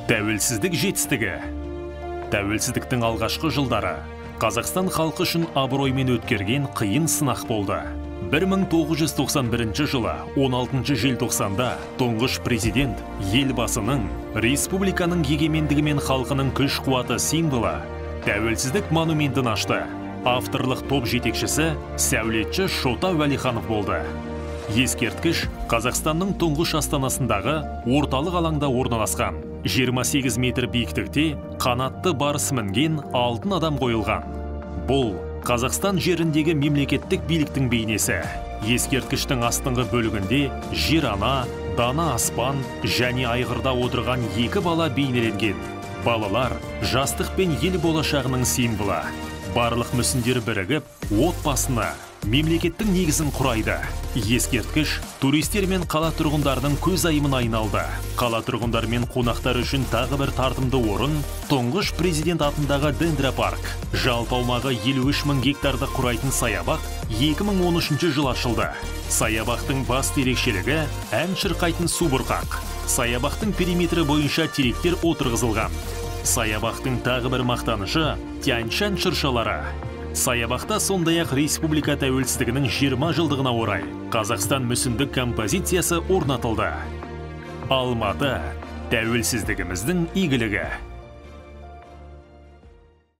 Тәуелсіздік жетістігі. Тәуелсіздіктің алғашқы жылдары Қазақстан халқы үшін абыроймен өткерген қиын сынақ болды. 1991 жылы 16 желтоқсанда тұңғыш президент Елбасының республиканың егемендігі мен халқының күш қуаты символы Тәуелсіздік монументін ашты. Авторлық топ жетекшісі сәулетші Шота Уәлиханов болды. Ескерткіш Қазақстанның тұңғыш астанасындағы орталық алаңда орналасқан. 28 метр биіктікте қанатты барыс мінген алтын адам қойылған. Бұл Қазақстан жеріндегі мемлекеттік биліктің бейнесі. Ескерткіштің астыңғы бөлігінде жер ана, дана аспан және айғырда отырған екі бала бейнеленген. Балалар жастық пен ел болашағының символы. Барлық мүсіндер бірігіп, отбасыны, мемлекеттің негізін құрайды. Ескерткіш туристер мен қала тұрғындарының көзайымына айналды. Қала тұрғындары мен қонақтар үшін тағы бір тартымды орын тұңғыш президент атындағы дендропарк. Жалпы аумағы 53 мың гектарды құрайтын саябақ 2013 жылы ашылды. Саябақтың басты ерекшелігі ән шырқайтын субұрқақ. Саябақтың периметрі бойынша теректер отырғызылған. Саябақтың тағы бір мақтанышы Тянь-Шань шыршалары. Саябақта сондай-ақ республика тәуелсіздігінің 20 жылдығына орай Қазақстан мүсіндік композициясы орнатылды. Алматы тәуелсіздігіміздің игілігі.